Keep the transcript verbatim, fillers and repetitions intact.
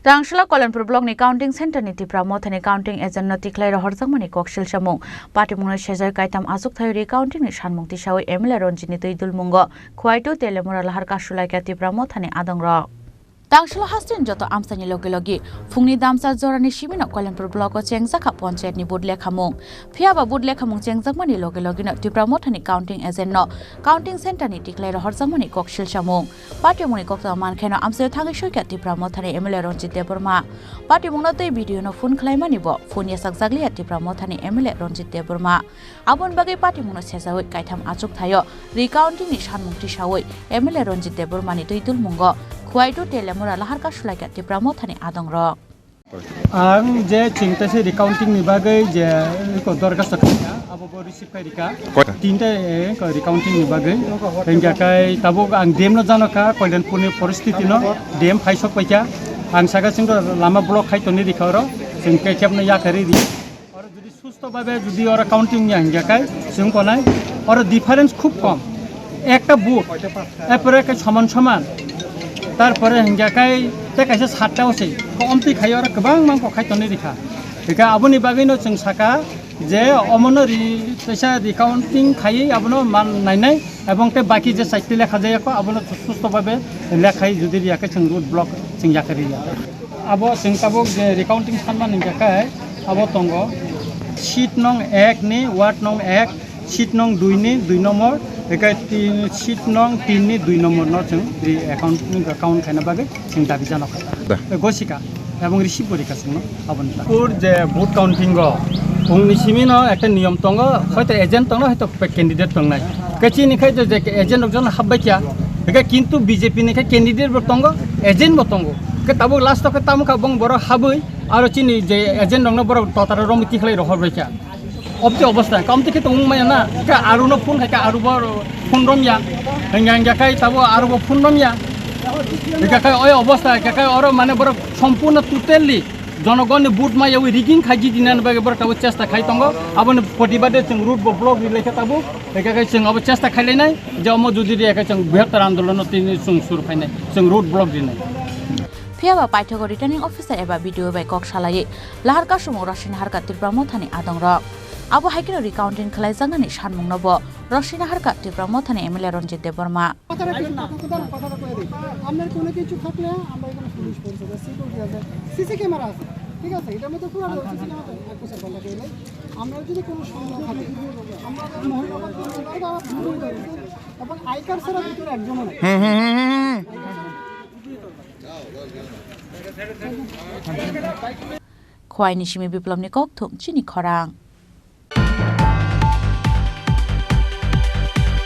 Tangsila Kolenpur Block ni Counting Center ni Tipra Motha ni counting agent no tikhlai rohorjakmani koksil samung. Patimung no sejai kaitam achuk thaio recounting ni sanmung tisawi M L A Ranjit ni twi dulmungo Khwaitu Telemura lahar kasulaikha Tipra Motha ni adong rok. Tangsila haste ni joto amsai ni logi logi phungni damsa jora ni simi no Kolenpur Block o chengjak kha ponchayat ni vote lekhamung. Phiya ba vote lekhamung chengjakmani logi logi no Tipra Motha ni counting agent no counting center ni tikhlai rohorjakmani koksil samung. Patimung ni koktwma mankhe no amsai o thangwi soikha Tipra Motha ni M L A Ranjit Debbarma. Patimung no tei B D O no phone khlaimani bo phone yachakjakliya Tipra Motha ni M L A Ranjit Debbarma. Aboni bagwi patimung no sejawi kaitham achuk thaio recounting ni sanmung tisawi M L A Ranjit Debbarma ni twi dulmungo Khwaitu Telemura lahar kasulaikha Tipra Motha ni adong rok. Ang je chingta se recounting ni bagwi je ko dorkhasto khaikha, abo bo receive khai rikha. Kota? Tinta, eh, ko recounting ni bagwi. Hingkha kai tabuk ang D M no jano kha, Koilanpur ni poristiti no D M phai sok paikha. Ang saka chwng lama block khai toni rikha oro. Chwng khe khepno yakarwi ri. Oro jodi susto bhabe jodi oro counting ya hingkha kai chwng konai. Oro difference khub kom. Ekta vote. Epore khe soman soman. Tarpore hingkha kai te kaisa satta o se. Ko omtwi khai oro kwbang mang ko khai toni rikha. Hingkha aboni bagwi no chwng saka je omono ri-, teisa recounting khai abono man nainai ebong te baki je side lekha jaya ko abono susto bhabe lekhai jodi riya khe chwng road block chwng yakarwi ya. Abo chwng tabuk je recounting sanmani hingkha khe abo tongo sheet nong ek ni ward nong ek, sheet nong dui ni dui number, ekai tin, sheet nong tin ni dui number no chwng ri account, account khaina bagwi chwng dabi jano kha. Da. Gosika ebong receive bo rikha chwngno aboni ta. Pur je vote counting o phungni simi no ekta niyom tongo, hoito agent tongo, hoito candidate tongnai. Khe chini khai je, je agent rok jono habbai kya, hingkhe kintu B J P ni khe candidate bo tongo, agent bo tongo. Khe tabuk last o khe tamo kha bong borok habwi aro chini je agent rok no borok totaro romwi tikhlai rohor bai kha. Obti obostha, kamti khe tongmung maya na, khe aru no phone khai khe aru bo phone rom ya, hingkha hingkha khai tabo aru bo phone rom ya. Hingkha khai oi obostha, hingkha khai oro mane borok sompurno totally jonogonni vote ma yawi rigging khai jidinani bagwi borok tabuk chesta khai tongo. Aboni protibade chwng road bo block rilai khe tabuk. Hingkha khai chwng abo chesta khai lainai je omo jodi riya khe chwng brihottor andolono tini chwng suru phainai, chwng road block rinai. Phiya ba paithago returning officer eba B D O bai kok salai lahar kasumung rosina harkha Tipra Mothani adongrok. Abo hai kheno recounting khlaijaknani sanmungno bo rosina harkha Tipra Mothani M L A Ranjit Debbarma. কথাটা কি, কথা, কথা, কথাটা কয়ে দিই। আপনার কোনো কিছু থাকলে আমরা এখানে পুলিশ ফোর্স আছে, সিকিউরিটি আছে, সিসি ক্যামেরা আছে, ঠিক আছে? এটার মধ্যে পুরো সিসি ক্যামেরা আছে, এক বছর বন্ধ করে নেই। আমরা যদি কোনো সন্দেহ থাকে, আমরা মহিলা এবং আই কার্ড ছাড়া ভিতরে একজনও নেই। হুম, হুম, হুম, হুম, হুম। Khowai ni simi Biplop ni kokthum chini khorang.